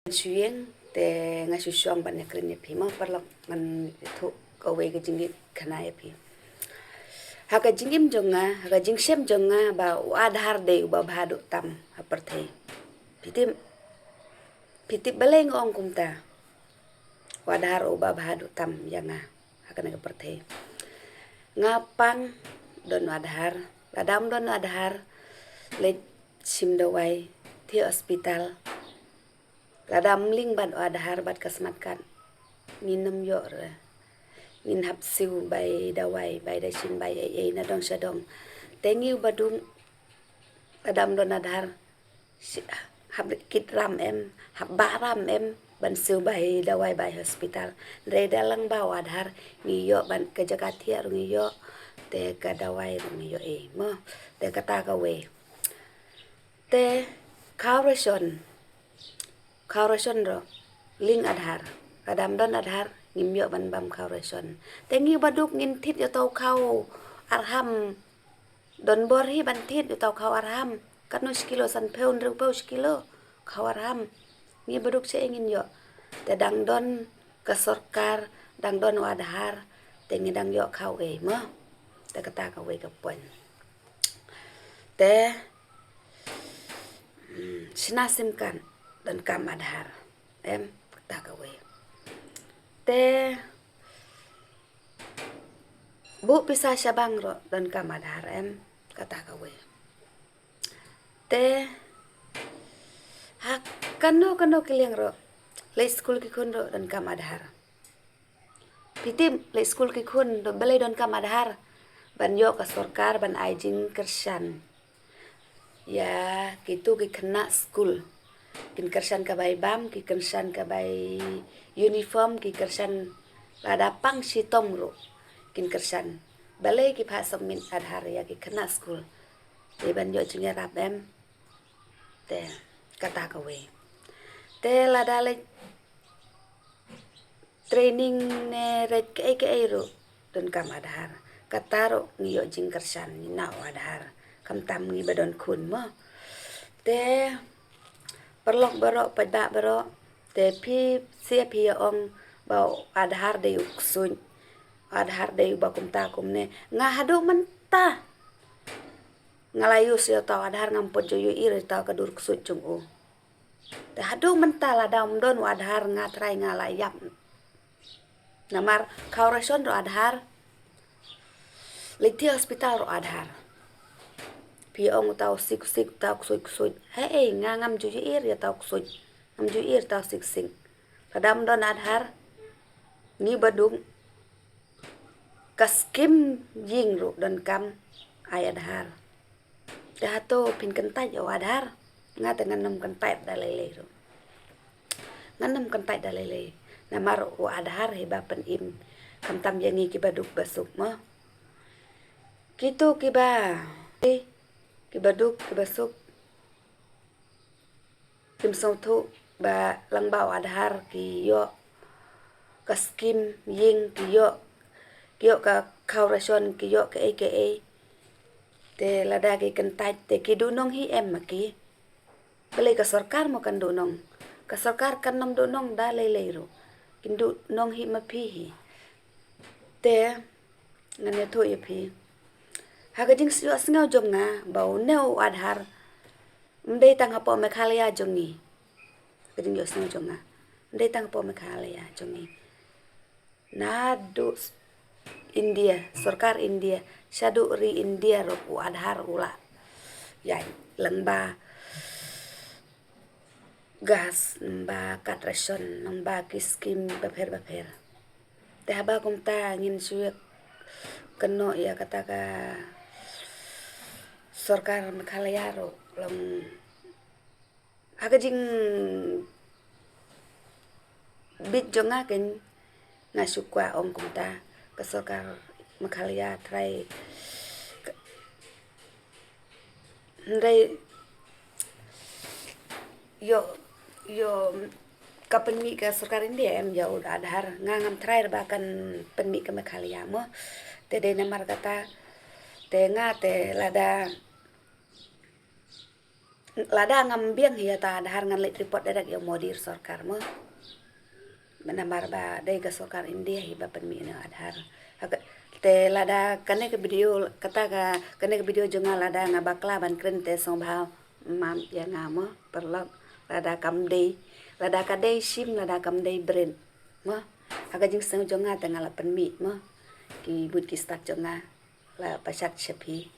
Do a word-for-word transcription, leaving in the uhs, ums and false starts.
Shu ïeng te nga shu shong ban ïakren ïa phi mo paralok, ngan ïathuh kawei ka jingïakhana ïa phi. Ha ka jingim jong nga, ha ka jingshem jong nga ba u Aadhaar dei uba bha duh tam ha pyrthei. Phi tip, phi tip balei nga ong kumta? U Aadhaar uba bha duh tam ïa nga ha kane ka pyrthei. Nga pang don u Aadhaar, lada ym don u Aadhaar, leit shim dawai, thiah hospital. Lada ym link bad u Aadhaar bad ka smart card, ngin ym ïoh re. Ngin hap siew bai dawai, bai dashin, bai ei ei na dong sha dong. Te ngi uba duk, lada ym don Aadhaar, shi-, hap kit ram em, hap bah ram em ban siew bai dawai, bai hospital. Hynrei da lyngba u Aadhaar ngi ïoh ban, ka jaka thiah ruh ngi ïoh, te ka dawai ruh ngi ïoh ei mo. Te kata kawei. Te khaw ration, khaw ration ruh link Aadhaar. Lada ym don Aadhaar ngim ïoh ban bam khaw ration. Te ngi uba duk ngin thied ïa uta u khaw arham, don bor hi ban thied ïa uta u khaw arham. Katno shi kilo? Sanphew, hynriewphew shi kilo khaw arham. Ngi uba duk shaei ngin ïoh? Te dang don ka sorkar, dang don u Aadhaar, te ngi dang ïoh khaw ei mo. Te kata kawei ka point. Te, hmm, shna sim card donkam Aadhaar, em, kata kawei. Te buh pisa sha bank ruh donkam Aadhaar, em, kata kawei. Te ha kano kano ki liang ruh, leit skul ki khun ruh donkam Aadhaar. Phi tip, leit skul ki khun ruh balei donkam Aadhaar? Ban ïoh ka sorkar ban ai jingkyrshan ïa kito ki khynnah skul. Kin kyrshan ka bai bam, kin kyrshan ka bai uniform, kin kyrshan lada pang shitom ruh kin kyrshan. Balei ki phah submit Aadhaar ïa ki khynnah skul? Te ban ïoh jingïarap, em. Te kata kawei. Te lada leit training ne ret kaei kaei ruh donkam Aadhaar. Kata ruh ngi ïoh jingkyrshan, ngi na u Aadhaar. Khamtam ngi ba don khun mo. Te paralok baroh, paidbah baroh, te phi, shisha phi ïa ong ba u Aadhaar dei u ksuid, u Aadhaar dei uba kumta kumne. Nga haduh mynta nga la use ïa uta u Aadhaar, ngam pat ju ïohi ruh ïa uta ka dur ksuid jong u. Te haduh mynta lada ym don u Aadhaar nga trai nga la ïap. Namar khaw ration ruh Aadhaar, leit thiah hospital ruh Aadhaar. Phi ong uta u sik sik, uta u ksuid ksuid. Hei, nga ngam ju ïohi ruh ïa uta u ksuid, ngam ju ïohi ruh ïa uta u sik sik. Lada ym don Aadhaar, ngi uba duk, ka skim ïing ruh donkam ai Aadhaar. Te hato phin kyntait ïa u Aadhaar? Nga te ngan ym kyntait da lei lei ruh. Ngan ym kyntait da lei lei. Namar u Aadhaar hi ba pynim, khamtam ïa ngi kiba duk ba suk mo. Kito kiba, kiba duk kiba suk, kim sngewthuh ba lyngba u Aadhaar ki ïoh ka skim ïing, ki ïoh, ki ïoh ka khaw ration, ki ïoh kaei kaei. Te lada ki kyntait te ki duhnong hi em ma ki? Balei ka sorkar mo kan duhnong? Ka sorkar kan ym duhnong da lei lei ruh. Kin duhnong hi ma phi hi. Te ngan ïathuh ïa phi, ha ka jingïohsngew jong nga ba une u Aadhaar ym dei tang hapoh Meghalaya jong ngi. Ka jingïohsngew jong nga, ym dei tang hapoh Meghalaya jong ngi. Naduh s-, India, sorkar India, shaduh ri India ruh u Aadhaar u la ïaid lyngba gas, lyngba card ration, lyngba ki skim bapher bapher. Te haba kumta ngin shu ïakynnoh ïa kata ka sorkar Meghalaya ruh long ha ka jingbit jong nga kein, nga shu kwah ong kumta, ka sorkar Meghalaya trai ka, hynrei ïoh, ïoh ka pynmih ka sorkar India em ïa u Aadhaar. Nga ngam trai ruh ba kan pynmih ka Meghalaya mo. Te dei namar kata te nga te lada Lada ngam biang hi ïa uta Aadhaar ngan leit report direct ïa u Modi sorkar mo. Namar ba dei ka sorkar India hi ba pynmih ïa u Aadhaar. Haka, te lada kane ka video, kata ka, kane ka video jong nga lada nga bakla ban kren te sngewbha map ïa nga mo, paralok. Lada kam dei, lada ka dei shim, lada kam dei bret mo. Haka jingsngew jong nga te nga la pynmih mo. Ki bud ki stad jong nga la pashat sha phi.